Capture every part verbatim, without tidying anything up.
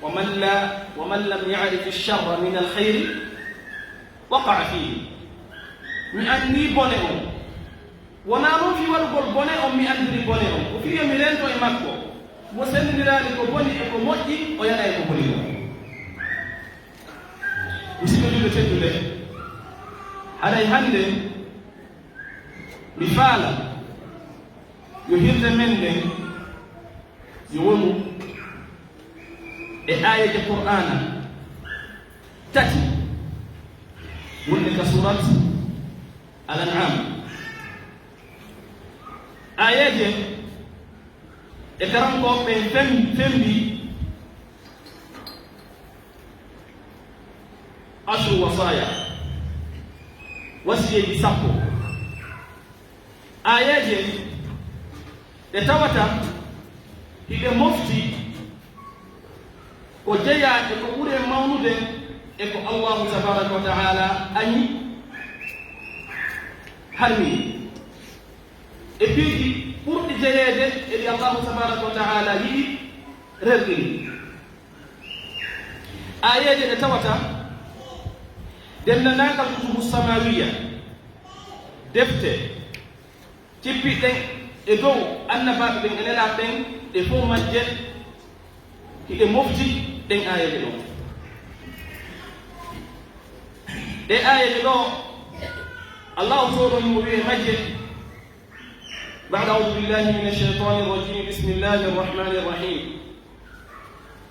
ومن لا، ومن لم يعرف الشر من الخير وقع فيه. Mi anndi bone on. Wonaa non fii waɗugol bone on mi anndiri bone on. Ko fii yo mi rento e makko. Mo senndiraali ko boni e ko moƴƴi, o yana e ko boni on. Musidɓe julɓe tedduɓe, haray hannde mi faala yo hirde men nden yo wonu e aayeeje Qur'aana tati wonɗe ka surat Al-An'am. Aayeeje ɗe karankooɓe ɓen fem-, fembi ashru wasaaya, wasiyeeji sappo. Aayeeje ɗe tawata hiɗe mofti ko jeyaa e ko ɓuri en mawnude e ko Allaahu tabaaraka wa ta'aala añi harmi e piiji ɓurɗi jeyeede e ɗi Allaahu tabaaraka wa ta'aala yiɗi rerɗini. Aayeeje ɗe tawata denndaangal kutubu samaawiya, defte cippiɗen e dow annabaaɓe ɓen e nelaaɓe ɓen, ɗe fow majje hiɗe mofti ɗen aayeeje ɗon. Ɗe aayeeje ɗo, Allaahu tooɗo himo wi'e majje, بعد أعوذ بالله من الشيطان الرجيم، بسم الله الرحمن الرحيم.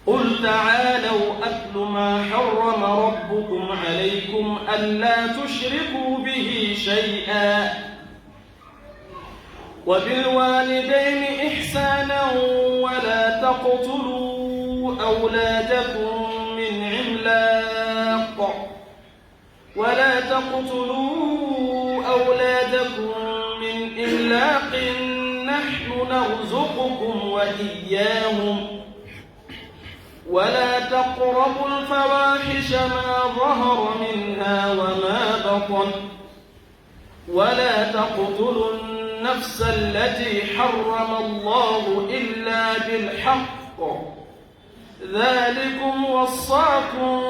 قل تعالوا أتل ما حرم ربكم عليكم ألا تشركوا به شيئا وبالوالدين إحسانا ولا تقتلوا أولادكم من إملاق ولا تقتلوا أولادكم من إملاق نحن نرزقكم وإياهم ولا تقربوا الفواحش ما ظهر منها وما بطن ولا تقتلوا النفس التي حرم الله إلا بالحق ذلكم وصاكم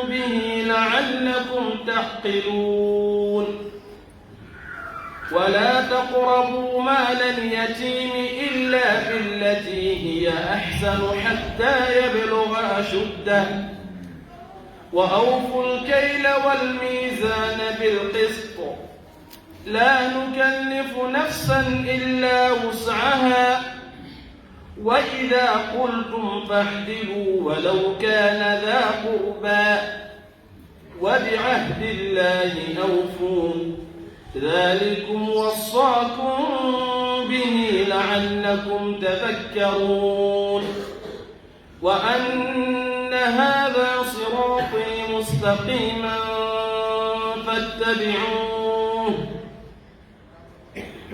به لعلكم تعقلون. ولا تقربوا مال اليتيم إلا بالتي هي أحسن حتى يبلغ أشده. وأوفوا الكيل والميزان بالقسط. لا نكلف نفسا إلا وسعها. وإذا قلتم فاعدلوا ولو كان ذا قربى. وبعهد الله أوفوا. ذلكم وصاكم به لعلكم تذكرون. وأن هذا صراطي مستقيما فاتبعوه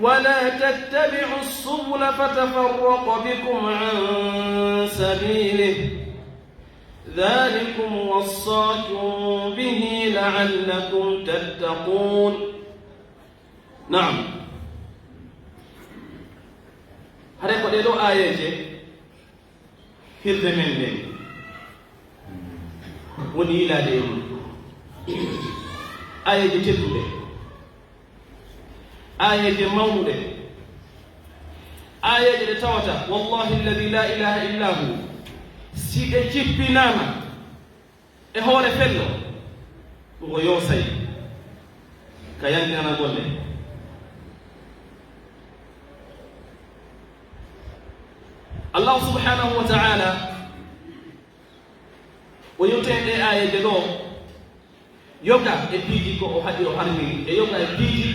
ولا تتبعوا السبل فتفرق بكم عن سبيله ذلكم وصاكم به لعلكم تتقون. نعم. Hare ko ɗee ɗoo aayeeje hirde men nden woni yiilaade e mun. Aayeeje tedduɗe, aayeeje mawnuɗe, aayeeje ɗe tawata, wallahi alladhi la ilaha illa hu, si ɗe jippinaama e hoore fello, ɗum ko yoosay ka yankinana golle. Allahu subhanahu wa ta'ala o yewti en ɗe aayeeje ɗoo, yoga e piiji ko o haɗi o harmini, e yoga e piiji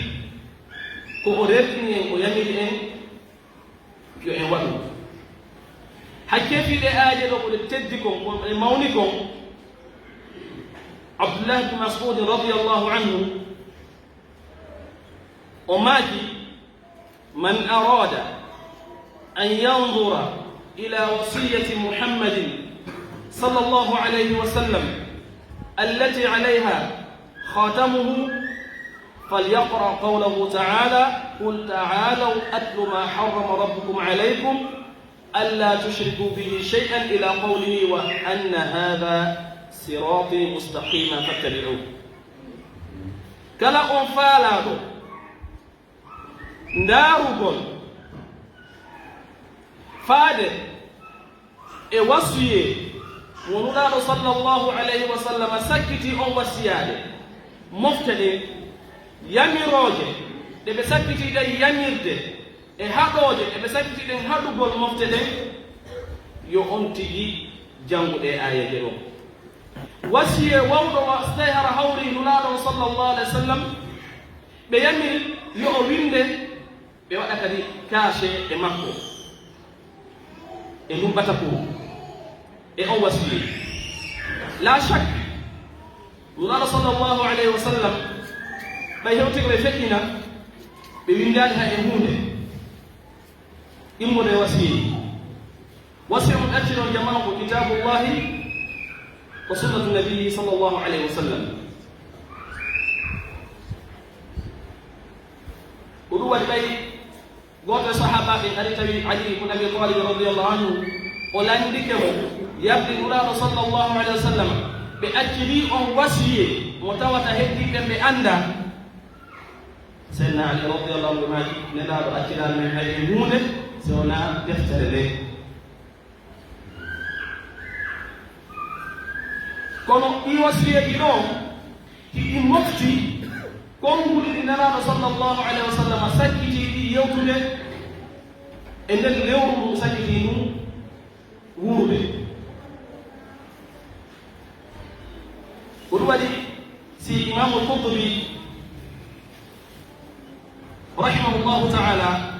ko o rerɗini en, o yamiri en yo en waɗu. Hakkee fii ɗe aayeeje ɗoo ko ɗe teddi kon, ko ɗe mawni kon, Abdullah bin Mas'ud radiyallahu anhu o maaki, من أراد أن ينظر إلى وصية محمد صلى الله عليه وسلم التي عليها خاتمه فليقرأ قوله تعالى: قل تعالوا أتل ما حرم ربكم عليكم ألا تشركوا به شيئا إلى قوله وأن هذا صراطي مستقيما فاتبعوه. Kala on faalaaɗo ndaarugol faade e wasiyee mo Nulaaɗo sallallahu alayhi wa sallam sakkiti on wasiyaade mofte ɗen, yamirooje ɗe ɓe sakkiti ɗen yamirde, e haɗooje ɗe ɓe sakkiti ɗen haɗugol mofte ɗen, yo on tigi janngu ɗee aayeeje ɗoo. Wasiyee wawɗo wa, so tawii hara hawrii Nulaaɗo on sallallahu alayhi wa sallam, ɓe yamiri yo o winnde, ɓe waɗa kadi kaashe e makko, e ndun ɓataku, e on wasiyee. La shak, Nulaaɗo sallallahu alayhi wa sallam, ɓay hewtii ko ɓe feƴƴina, ɓe winndaali hay e huunde. Immorde e wasiyee. Wasiyee mo ɓe acciri on jamaa ko kitaabullahi wa sunnatu nabiyyi sallallahu alayhi wa sallam. Ko ɗun waɗi ɓay gooto e sahaabaaɓe ari tawi Ali ibn Abi Talib radiyallahu anhu, o lanndike mo, yardi Nulaaɗo sallallahu alayhi wa sallam, ɓe acciri on wasiyee mo tawata heddii ɓen ɓe anndaa. Seydina Ali radiyallahu anhu maaki, Nelaaɗo acciraali men hay e huunde si wonaa deftere nde. Kono ɗii wasiyeeji ɗoo, hiɗi mofti konguɗi ɗi Nelaaɗo sallallahu alayhi wa sallam sakkiti ɗi yewtude e nder lewru ndu sakkiti ndu wuurude. Ko ɗun waɗi si Imaamul Qurtubi rahimahullahu ta'ala